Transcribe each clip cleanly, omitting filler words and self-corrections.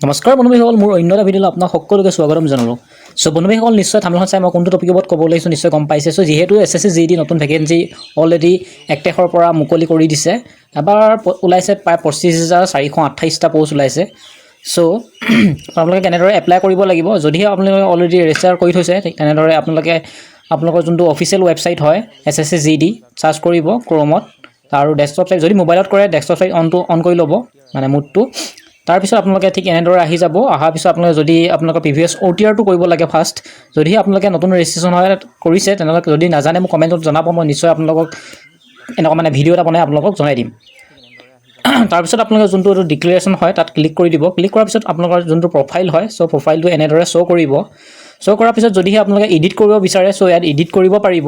নমস্কাৰ বন্ধুসকল, মোৰ অন্য এটা ভিডিঅ'লৈ আপোনাক সকলোকে স্বাগতম জনালোঁ। চ' বন্ধুসকল, নিশ্চয় থাম্বনেইলখন চাই মই কোনটো টপিকৰ ওপৰত ক'ব লাগিছোঁ নিশ্চয় গম পাইছে। চ' যিহেতু এছএছচি জিডি নতুন ভেকেঞ্চি অলৰেডি 1 তাৰিখৰ পৰা মুকলি কৰি দিছে, এবাৰ ওলাইছে প্ৰায় 25,428টা প'ষ্ট ওলাইছে। চ' আপোনালোকে কেনেদৰে এপ্লাই কৰিব লাগিব, যদিহে আপোনালোকে অলৰেডি ৰেজিষ্টাৰ কৰি থৈছে, ঠিক তেনেদৰে আপোনালোকে আপোনালোকৰ যোনটো অফিচিয়েল ৱেবছাইট হয় এছএছচি জিডি, চাৰ্চ কৰিব ক্ৰ'মত আৰু ডেস্কটপ চাইট, যদি মোবাইলত কৰে ডেস্কটপ চাইট অনটো অন কৰি ল'ব, মানে মোডটো। তাৰপিছত আপোনালোকে ঠিক এনেদৰে আহি যাব। অহাৰ পিছত আপোনালোকে যদি আপোনালোকৰ প্ৰিভিয়াছ অ'টিআৰটো কৰিব লাগে ফাৰ্ষ্ট, যদিহে আপোনালোকে নতুন ৰেজিষ্ট্ৰেশ্যন হয় কৰিছে তেনেহ'লে, যদি নাজানে মোক কমেণ্টত জনাব, মই নিশ্চয় আপোনালোকক এনেকুৱা মানে ভিডিঅ' এটা বনাই আপোনালোকক জনাই দিম। তাৰপিছত আপোনালোকে যোনটো এইটো ডিক্লেৰেশ্যন হয় তাত ক্লিক কৰি দিব। ক্লিক কৰাৰ পিছত আপোনালোকৰ যোনটো প্ৰফাইল হয়, চ' প্ৰফাইলটো এনেদৰে শ্ব' কৰিব। শ্ব' কৰাৰ পিছত যদিহে আপোনালোকে এডিট কৰিব বিচাৰে, চ' ইয়াত এডিট কৰিব পাৰিব।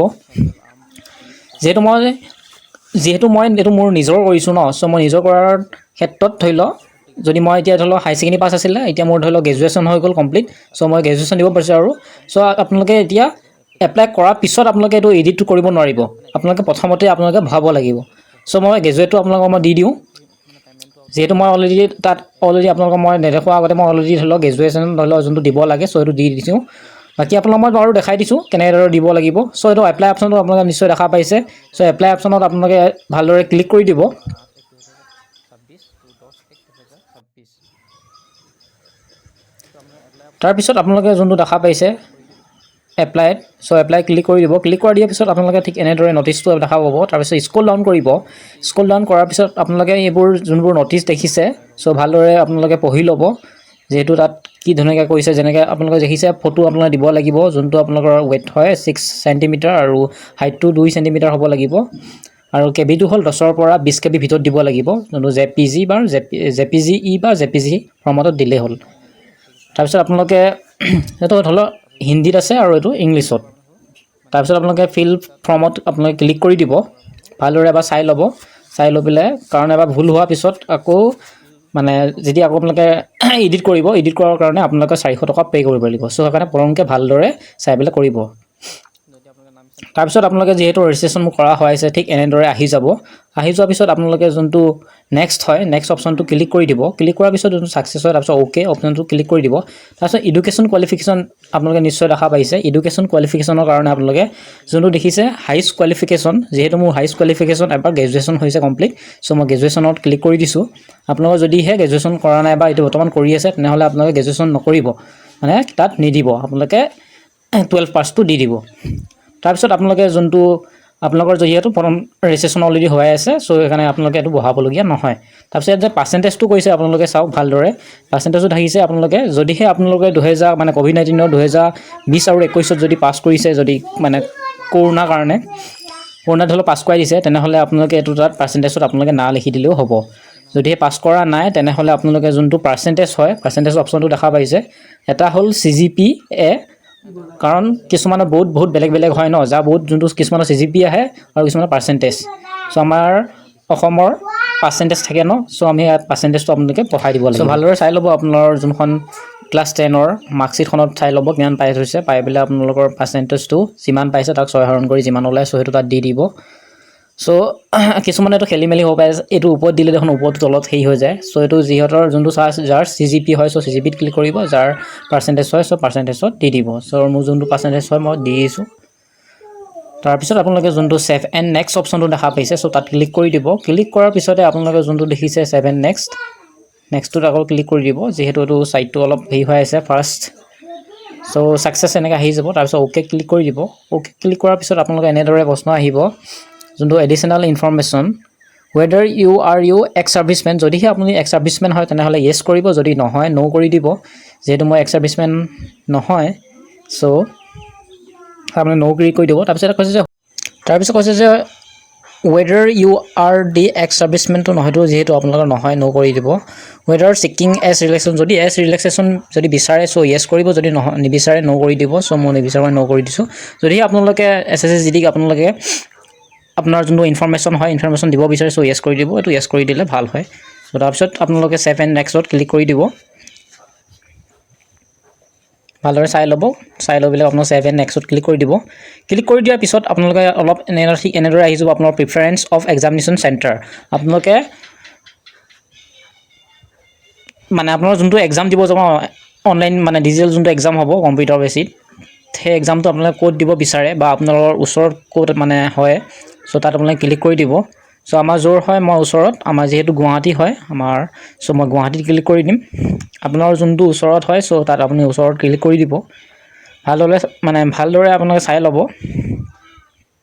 যিহেতু মই এইটো মোৰ নিজৰ কৰিছোঁ ন, চ' মই নিজৰ কৰাৰ ক্ষেত্ৰত ধৰি লওক যদি মই এতিয়া ধৰি লওক হাই ছেকেণ্ডেৰী পাছ আছিলে, এতিয়া মোৰ ধৰি লওক গ্ৰেজুৱেশ্যন হৈ গ'ল কমপ্লিট, চ' মই গ্ৰেজুৱেশ্যন দিব পাৰিছোঁ। আৰু চ' আপোনালোকে এতিয়া এপ্লাই কৰাৰ পিছত আপোনালোকে এইটো এডিটটো কৰিব নোৱাৰিব, আপোনালোকে প্ৰথমতে আপোনালোকে ভৰাব লাগিব। চ' মই গ্ৰেজুৱেটটো আপোনালোকক মই দি দিওঁ, যিহেতু মই অলৰেডি তাত অলৰেডি আপোনালোকক মই নেদেখুৱাৰ আগতে মই অলৰেডি ধৰি লওক গ্ৰেজুৱেশ্যন ধৰি লওক যোনটো দিব লাগে, চ' সেইটো দি দিছোঁ। বাকী আপোনালোক মই বাৰু দেখাই দিছোঁ কেনেদৰে দিব লাগিব। চ' এইটো এপ্লাই অপশ্যনটো আপোনালোকে নিশ্চয় দেখা পাইছে। চ' এপ্লাই অপশ্যনত আপোনালোকে ভালদৰে ক্লিক কৰি দিব। 26 টু 10/1/2026। তাৰপিছত আপোনালোকে যোনটো দেখা পাইছে এপ্লাইত, চ' এপ্লাই ক্লিক কৰি দিব। ক্লিক কৰা দিয়াৰ পিছত আপোনালোকে ঠিক এনেদৰে নটিচটো দেখা পাব। তাৰপিছত স্ক্ৰল ডাউন কৰিব। স্ক্ৰল ডাউন কৰাৰ পিছত আপোনালোকে এইবোৰ যোনবোৰ নটিচ দেখিছে, চ' ভালদৰে আপোনালোকে পঢ়ি ল'ব, যিহেতু তাত কি ধুনীয়াকৈ কৈছে। যেনেকৈ আপোনালোকে দেখিছে, ফটো আপোনালোকে দিব লাগিব, যোনটো আপোনালোকৰ ৱেইট হয় 6 চেণ্টিমিটাৰ আৰু হাইটটো 2 চেণ্টিমিটাৰ হ'ব লাগিব আৰু কেবিটো হ'ল 10ৰ পৰা 20 কেবি ভিতৰত দিব লাগিব, যোনটো জেপিজি বা জেপিজি ই বা জেপিজি ফৰ্মেটত দিলেই হ'ল। তাৰপিছত আপোনালোকে এইটো ধৰি লওক হিন্দীত আছে আৰু এইটো ইংলিছত। তাৰপিছত আপোনালোকে ফিল ফৰ্মত আপোনালোকে ক্লিক কৰি দিব। ভালদৰে এবাৰ চাই ল'ব। চাই লৈ পেলাই, কাৰণ এবাৰ ভুল হোৱাৰ পিছত আকৌ মানে যেতিয়া আকৌ আপোনালোকে এডিট কৰিব, এডিট কৰাৰ কাৰণে আপোনালোকে 400 টকা পে' কৰিব লাগিব। চ' সেইকাৰণে প্ৰথমকৈ ভালদৰে চাই পেলাই কৰিব। যদি আপোনালোকে নাম তাৰপিছত আপোনালোকে যিহেতু ৰেজিষ্ট্ৰেশ্যন কৰা হৈ আছে, ঠিক এনেদৰে আহি যাব। আহি যোৱাৰ পিছত আপোনালোকে যোনটো নেক্সট হয়, নেক্সট অপশ্যনটো ক্লিক কৰি দিব। ক্লিক কৰাৰ পিছত যোনটো ছাকচেছ হয়, তাৰপিছত অ'কে অপশ্যনটো ক্লিক কৰি দিব। তাৰপিছত এডুকেশ্যন কোৱালিফিকেশ্যন আপোনালোকে নিশ্চয় দেখা পাইছে। এডুকেশ্যন কোৱালিফিকেশ্যনৰ কাৰণে আপোনালোকে যোনটো দেখিছে হাইষ্ট কোৱালিফিকেশ্যন, যিহেতু মোৰ হাইষ্ট কোৱালিফিকেশ্যন এবাৰ গ্ৰেজুৱেশ্যন হৈছে কমপ্লিট, চ' মই গ্ৰেজুৱেশ্যনত ক্লিক কৰি দিছোঁ। আপোনালোকৰ যদিহে গ্ৰেজুৱেশ্যন কৰা নাই বা এইটো বৰ্তমান কৰি আছে, তেনেহ'লে আপোনালোকে গ্ৰেজুৱেশ্যন নকৰিব, মানে তাত নিদিব, আপোনালোকে 12 পাছটো দি দিব। তাৰপিছত আপোনালোকে যোনটো আপোনালোকৰ যিহেতু প্ৰথম ৰেজিষ্ট্ৰেশ্যন অলৰেডি হৈ আছে, চ' সেইকাৰণে আপোনালোকে এইটো বঢ়াবলগীয়া নহয়। তাৰপিছত ইয়াত যে পাৰ্চেণ্টেজটো কৈছে, আপোনালোকে চাওক ভালদৰে। পাৰ্চেণ্টেজটো থাকিছে, আপোনালোকে যদিহে আপোনালোকে দুহেজাৰ মানে ক'ভিড-19ৰ 2020 আৰু 21ত যদি পাছ কৰিছে, যদি মানে কৰোণাৰ কাৰণে কৰোণাত ধৰি লওক পাছ কৰাই দিছে, তেনেহ'লে আপোনালোকে এইটো তাত পাৰ্চেণ্টেজত আপোনালোকে না লিখি দিলেও হ'ব। যদিহে পাছ কৰা নাই, তেনেহ'লে আপোনালোকে যোনটো পাৰ্চেণ্টেজ হয়, পাৰ্চেণ্টেজ অপশ্যনটো দেখা পাইছে, এটা হ'ল চিজিপিএ, কাৰণ কিছুমানৰ বহুত বহুত বেলেগ বেলেগ হয় ন, যাৰ বহুত যোনটো কিছুমানৰ চিজিপি আহে আৰু কিছুমানৰ পাৰ্চেণ্টেজ। চ' আমাৰ অসমৰ পাৰ্চেণ্টেজ থাকে ন, চ' আমি ইয়াত পাৰ্চেণ্টেজটো আপোনালোকে পঠাই দিব লাগিব। ভালদৰে চাই ল'ব, আপোনাৰ যোনখন ক্লাছ 10ৰ মাৰ্কশ্বিটখনত চাই ল'ব কিমান পাই থৈছে। পাই পেলাই আপোনালোকৰ পাৰ্চেণ্টেজটো যিমান পাইছে তাক 6 হৰণ কৰি যিমান ওলায়, চ' সেইটো তাত দি দিব। চ' কিছুমানে এইটো খেলি মেলি হ'ব পাৰে, এইটো ওপৰত দিলে দেখোন ওপৰটো তলত হেৰি হৈ যায়। চ' এইটো যিহঁতৰ যোনটো চাৰ্জ, যাৰ চিজিপি হয়, চ' চিজিপিত ক্লিক কৰিব, যাৰ পাৰ্চেণ্টেজ হয়, চ' পাৰ্চেণ্টেজত দি দিব। চ' মোৰ যোনটো পাৰ্চেণ্টেজ হয় মই দি দিছোঁ। তাৰপিছত আপোনালোকে যোনটো ছেভ এণ্ড নেক্সট অপশ্যনটো দেখা পাইছে, চ' তাত ক্লিক কৰি দিব। ক্লিক কৰাৰ পিছতে আপোনালোকে যোনটো দেখিছে ছেভ এণ্ড নেক্সট, নেক্সটটোত আকৌ ক্লিক কৰি দিব, যিহেতু এইটো ছাইটটো অলপ হেৰি হৈ আছে ফাৰ্ষ্ট। চ' ছাকচেছ এনেকৈ আহি যাব। তাৰপিছত অ'কে ক্লিক কৰি দিব। অ'কে ক্লিক কৰাৰ পিছত আপোনালোকে এনেদৰে প্ৰশ্ন আহিব, যোনটো additional information, whether you are you ex serviceman। যদিহে আপুনি এক্স ছাৰ্ভিচমেন হয়, তেনেহ'লে য়েছ কৰিব, যদি নহয় ন' কৰি দিব। যিহেতু মই এক্স ছাৰ্ভিচমেন নহয়, চ' আপুনি ন' ক্লিক কৰি দিব। তাৰপিছত কৈছে যে whether you are the ex ছাৰ্ভিচমেনটো নহয়তো, যিহেতু আপোনালোকৰ নহয়, ন' কৰি দিব। ৱেডাৰ ছিকিং এজ ৰিলেক্সেশ্যন, যদি এজ ৰিলেক্সেশ্যন যদি বিচাৰে, চ' য়েছ কৰিব, যদি নহয় নিবিচাৰে, ন' কৰি দিব। চ' মই নিবিচাৰোঁ, মই ন' কৰি দিছোঁ। যদিহে আপোনালোকে এছএছচি জিডিক আপোনালোকে আপোনাৰ যোনটো ইনফৰ্মেশ্যন হয়, ইনফৰ্মেশ্যন দিব বিচাৰে, চ' য়েছ কৰি দিব। এইটো য়েছ কৰি দিলে ভাল হয়। চ' তাৰপিছত আপোনালোকে ছেভ এণ্ড নেক্সটত ক্লিক কৰি দিব। ভালদৰে চাই ল'ব। চাই লৈ পেলাই আপোনালোকে ছেভ এণ্ড নেক্সটত ক্লিক কৰি দিব। ক্লিক কৰি দিয়াৰ পিছত আপোনালোকে অলপ এনে ঠিক এনেদৰে আহি যাব আপোনাৰ প্ৰিফাৰেঞ্চ অফ এক্সামিনেশ্যন চেণ্টাৰ। আপোনালোকে মানে আপোনাৰ যোনটো এক্সাম দিব যাব অনলাইন, মানে ডিজিটেল যোনটো এক্সাম হ'ব কম্পিউটাৰ বেছিত, সেই এক্সামটো আপোনালোকে ক'ত দিব বিচাৰে বা আপোনালোকৰ ওচৰত ক'ত মানে হয়, চ' তাত আপোনালোকে ক্লিক কৰি দিব। চ' আমাৰ য'ৰ হয়, মই ওচৰত আমাৰ যিহেতু গুৱাহাটী হয় আমাৰ, চ' মই গুৱাহাটীত ক্লিক কৰি দিম। আপোনাৰ যোনটো ওচৰত হয়, চ' তাত আপুনি ওচৰত ক্লিক কৰি দিব। ভালদৰে মানে ভালদৰে আপোনালোকে চাই ল'ব।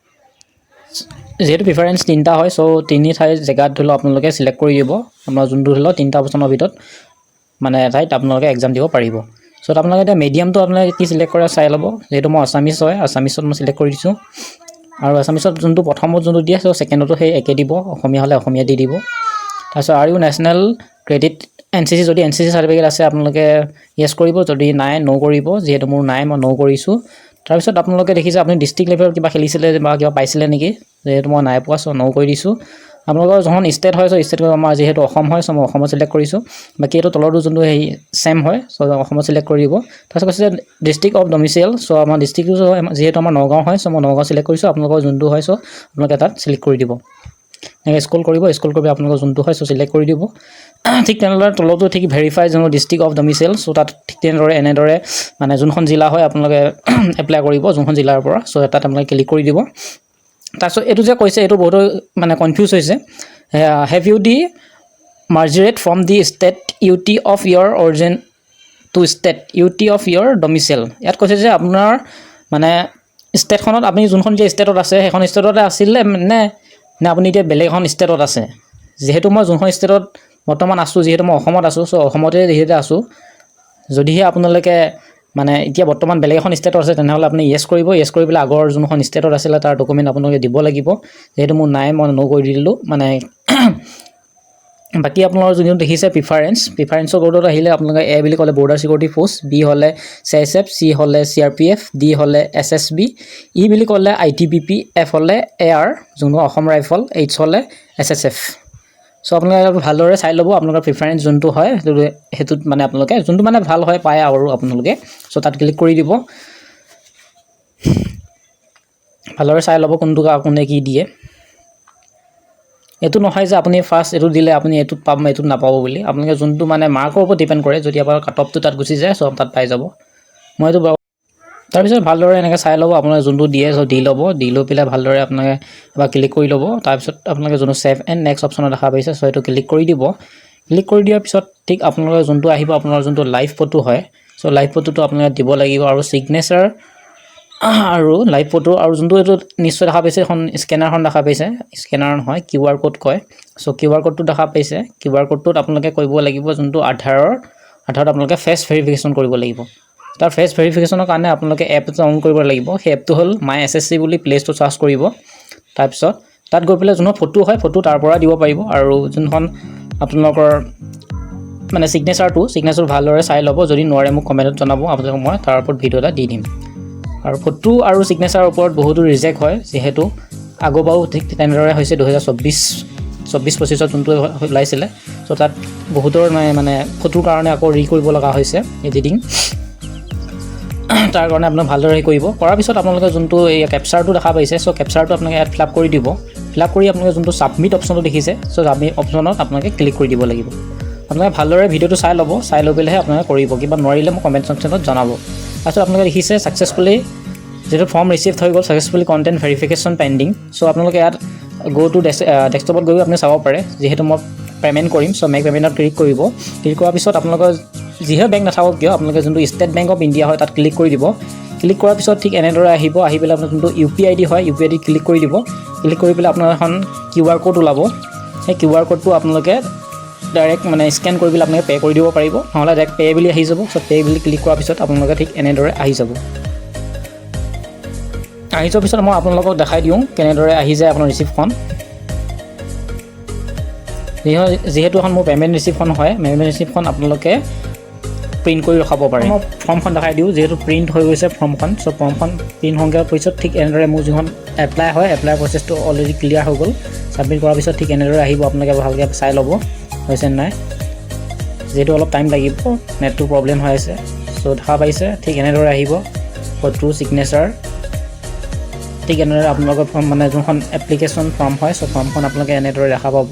যিহেতু প্ৰিফাৰেঞ্চ তিনিটা হয়, চ' তিনি ঠাই জেগাত ধৰি লওক আপোনালোকে চিলেক্ট কৰি দিব। আপোনাৰ যোনটো ধৰি লওক তিনিটা অপশ্যনৰ ভিতৰত মানে ঠাইত আপোনালোকে এক্সাম দিব পাৰিব। চ' আপোনালোকে এতিয়া মিডিয়ামটো আপোনালোকে কি চিলেক্ট কৰে চাই ল'ব। যিহেতু মই আছামিছ হয়, আছামিছত মই চিলেক্ট কৰি দিছোঁ। আৰু আছামিছত যোনটো প্ৰথমত যোনটো দিয়ে, চ' ছেকেণ্ডতো সেই একে দিব। অসমীয়া হ'লে অসমীয়া দি দিব। তাৰপিছত "Are you national cadet NCC?" যদি এনচিচি চাৰ্টিফিকেট আছে, আপোনালোকে য়েছ কৰিব। যদি নাই, ন' কৰিব। যিহেতু মোৰ নাই, মই ন' কৰিছোঁ। তাৰপিছত আপোনালোকে দেখিছে, আপুনি ডিষ্ট্ৰিক্ট লেভেলত কিবা খেলিছিলে বা কিবা পাইছিলে নেকি? যিহেতু মই নাই পোৱা, চ' ন' কৰি দিছোঁ। আপোনালোকৰ যোনখন ষ্টেট হয়, চ' ষ্টেট আমাৰ যিহেতু অসম হয়, চ' মই অসমত চিলেক্ট কৰিছোঁ। বাকী এইটো তলতো যোনটো সেই ছেম হয়, চ' অসমত চিলেক্ট কৰি দিব। তাৰপিছত কৈছে ডিষ্ট্ৰিক্ট অফ ডমিচিয়েল। চ' আমাৰ ডিষ্ট্ৰিক্টটো যিহেতু আমাৰ নগাঁও হয়, চ' মই নগাঁও চিলেক্ট কৰিছোঁ। আপোনালোকৰ যোনটো হয়, চ' আপোনালোকে তাত চিলেক্ট কৰি দিব। এনেকৈ স্ক্ৰল কৰিব, স্ক্ৰল কৰি আপোনালোকৰ যোনটো হয়, চ' চিলেক্ট কৰি দিব। ঠিক তেনেদৰে তলতো ঠিক ভেৰিফাই যোনটো ডিষ্ট্ৰিক্ট অফ ডমিচিয়েল, চ' তাত ঠিক তেনেদৰে এনেদৰে মানে যোনখন জিলা হয় আপোনালোকে এপ্লাই কৰিব, যোনখন জিলাৰ পৰা, চ' তাত আপোনালোকে ক্লিক কৰি দিব। তাৰপিছত এইটো যে কৈছে, এইটো বহুতো মানে কনফিউজ হৈছে। "Have you de-migrated from the state UT of your origin to state UT of your domicile?" ইয়াত কৈছে যে আপোনাৰ মানে ষ্টেটখনত আপুনি যোনখন এতিয়া ষ্টেটত আছে, সেইখন ষ্টেটতে আছিলে নে আপুনি এতিয়া বেলেগ এখন ষ্টেটত আছে? যিহেতু মই যোনখন ষ্টেটত বৰ্তমান আছোঁ, যিহেতু মই অসমত আছোঁ, চ' অসমতে যিহেতু আছোঁ। যদিহে আপোনালোকে মানে এতিয়া বৰ্তমান বেলেগ এখন ষ্টেটত আছে, তেনেহ'লে আপুনি য়েছ কৰিব। য়েছ কৰি পেলাই আগৰ যোনখন ষ্টেটত আছিলে, তাৰ ডকুমেণ্ট আপোনালোকে দিব লাগিব। যিহেতু মোৰ নাই, মই ন' কৰি দিলোঁ। মানে বাকী আপোনালোকৰ যোনটো দেখিছে প্ৰিফাৰেঞ্চ, প্ৰিফাৰেঞ্চৰ কোডত আহিলে আপোনালোকে এ বুলি ক'লে বৰ্ডাৰ চিকিউৰিটি ফ'ৰ্চ, বি হ'লে চিআইএছএফ, চি হ'লে চিআৰপিএফ, ডি হ'লে এছএছবি, ই বুলি ক'লে আইটিবিপি, এফ হ'লে এ আৰ, যোনটো অসম ৰাইফল, এইচ হ'লে এছএছএফ। চ' আপোনালোকে ভালদৰে চাই ল'ব। আপোনালোকৰ প্ৰিফাৰেঞ্চ যোনটো হয়, সেইটোত মানে আপোনালোকে যোনটো মানে ভাল হয় পায় আৰু আপোনালোকে, চ' তাত ক্লিক কৰি দিব। ভালদৰে চাই ল'ব কোনটো কোনে কি দিয়ে। এইটো নহয় যে আপুনি ফাৰ্ষ্ট এইটো দিলে আপুনি এইটোত পাব, এইটোত নাপাব বুলি। আপোনালোকে যোনটো মানে মাৰ্কৰ ওপৰত ডিপেণ্ড কৰে। যদি আপোনাৰ কাট অফটো তাত গুচি যায়, চ' তাত পাই যাব। মই এইটো বাৰু তাৰপিছত ভালদৰে এনেকৈ চাই ল'ব। আপোনালোকে যোনটো দিয়ে, চ' দি ল'ব। দি লৈ পেলাই ভালদৰে আপোনালোকে এবাৰ ক্লিক কৰি ল'ব। তাৰপিছত আপোনালোকে যোনটো ছেভ এণ্ড নেক্সট অপশ্যনত দেখা পাইছে, চ' সেইটো ক্লিক কৰি দিব। ক্লিক কৰি দিয়াৰ পিছত ঠিক আপোনালোকে যোনটো আহিব, আপোনাৰ যোনটো লাইভ ফটো হয়, চ' লাইভ ফটোটো আপোনালোকে দিব লাগিব আৰু ছিগনেচাৰ আৰু লাইভ ফটো। আৰু যোনটো এইটো নিশ্চয় দেখা পাইছে, এখন স্কেনাৰখন দেখা পাইছে, স্কেনাৰ নহয়, কিউ আৰ ক'ড কয়। চ' কিউ আৰ ক'ডটো দেখা পাইছে। কিউ আৰ ক'ডটোত আপোনালোকে কৰিব লাগিব যোনটো আধাৰত আপোনালোকে ফেচ ভেৰিফিকেশ্যন কৰিব লাগিব। তাৰ ফেচ ভেৰিফিকেশ্যনৰ কাৰণে আপোনালোকে এপ এটা অন কৰিব লাগিব। সেই এপটো হ'ল মাই এছএছচি বুলি প্লে ষ্ট'ৰত চাৰ্চ কৰিব। তাৰপিছত তাত গৈ পেলাই যোনখন ফটো হয়, ফটো তাৰ পৰা দিব পাৰিব। আৰু যোনখন আপোনালোকৰ মানে ছিগনেচাৰটো ভালদৰে চাই ল'ব। যদি নোৱাৰে, মোক কমেণ্টত জনাব, আপোনালোকক মই তাৰ ওপৰত ভিডিঅ' এটা দি দিম। আৰু ফটো আৰু ছিগনেচাৰৰ ওপৰত বহুতো ৰিজেক্ট হয়। যিহেতু আগৰবাৰো ঠিক তেনেদৰে হৈছে, 2024-25ত যোনটো ওলাইছিলে, চ' তাত বহুতৰ মানে ফটোৰ কাৰণে আকৌ ৰি কৰিব লগা হৈছে এডিটিং। তাৰ কাৰণে আপোনাক ভালদৰে হেৰি কৰিব। কৰাৰ পিছত আপোনালোকে যোনটো এই কেপচাৰটো দেখা পাইছে, চ' কেপচাৰটো আপোনালোকে ইয়াত ফিল আপ কৰি দিব। ফিল আপ কৰি আপোনালোকে যোনটো ছাবমিট অপশ্যনটো দেখিছে, চ' ছাবমিট অপশ্যনত আপোনালোকে ক্লিক কৰি দিব লাগিব। আপোনালোকে ভালদৰে ভিডিঅ'টো চাই ল'ব। চাই লৈ পেলাইহে আপোনালোকে কৰিব। কিবা নোৱাৰিলে মোক কমেণ্ট ছেকশ্যনত জনাব। তাৰপিছত আপোনালোকে দেখিছে, ছাকচেছফুলি যিটো ফৰ্ম ৰিচিভ হৈ গ'ল, ছাকচেছফুলি, কণ্টেণ্ট ভেৰিফিকেশ্যন পেণ্ডিং। চ' আপোনালোকে ইয়াত গ' টু ডেস্কটপত গৈও আপুনি চাব পাৰে। যিহেতু মই পে'মেণ্ট কৰিম, চ' মেক পে'মেণ্টত ক্লিক কৰিব। ক্লিক কৰাৰ পিছত আপোনালোকৰ যিহে বেংক নাথাকক কিয়, আপোনালোকে যোনটো ষ্টেট বেংক অফ ইণ্ডিয়া হয়, তাত ক্লিক কৰি দিব। ক্লিক কৰাৰ পিছত ঠিক এনেদৰে আহিব। আহি পেলাই আপোনাৰ যোনটো ইউপিআই আইডি হয়, ইউপিআই আইডি ক্লিক কৰি দিব। ক্লিক কৰি পেলাই আপোনাৰ এখন কিউ আৰ ক'ড ওলাব। সেই কিউ আৰ ক'ডটো আপোনালোকে ডাইৰেক্ট মানে স্কেন কৰি পেলাই আপোনালোকে পে' কৰি দিব পাৰিব। নহ'লে ডাইৰেক্ট পে' বুলি আহি যাব। চ' পে' বুলি ক্লিক কৰাৰ পিছত আপোনালোকে ঠিক এনেদৰে আহি যাব। আহি যোৱাৰ পিছত মই আপোনালোকক দেখাই দিওঁ কেনেদৰে আহি যায় আপোনাৰ ৰিচিপ্টখন। যিহেতু এখন মোৰ পে'মেণ্ট ৰিচিপ্টখন হয়, পে'মেণ্ট ৰিচিপ্টখন আপোনালোকে প্ৰিণ্ট কৰি ৰখাব পাৰে। মই ফৰ্মখন দেখাই দিওঁ। যিহেতু প্ৰিণ্ট হৈ গৈছে ফৰ্মখন, চ' ফৰ্মখন প্ৰিণ্ট হোৱাৰ পিছত ঠিক এনেদৰে মোৰ যিখন এপ্লাই হয়, এপ্লাই প্ৰচেছটো অলৰেডি ক্লিয়াৰ হৈ গ'ল। ছাবমিট কৰাৰ পিছত ঠিক এনেদৰে আহিব। আপোনালোকে ভালকৈ চাই ল'ব হৈছে নাই। যিহেতু অলপ টাইম লাগিব, নেটটো প্ৰব্লেম হৈ আছে। চ' দেখা পাইছে, ঠিক এনেদৰে আহিব ফটো, ছিগনেচাৰ। ঠিক এনেদৰে আপোনালোকৰ ফৰ্ম মানে যোনখন এপ্লিকেশ্যন ফৰ্ম হয়, চ' ফৰ্মখন আপোনালোকে এনেদৰে দেখা পাব।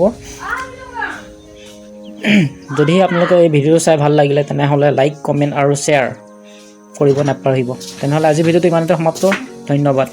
যদিহে আপোনালোকে এই ভিডিঅ'টো চাই ভাল লাগিলে, তেনেহ'লে লাইক, কমেণ্ট আৰু শ্বেয়াৰ কৰিব নাপাহৰিব। তেনেহ'লে আজি ভিডিঅ'টো ইমানতে সমাপ্ত। ধন্যবাদ।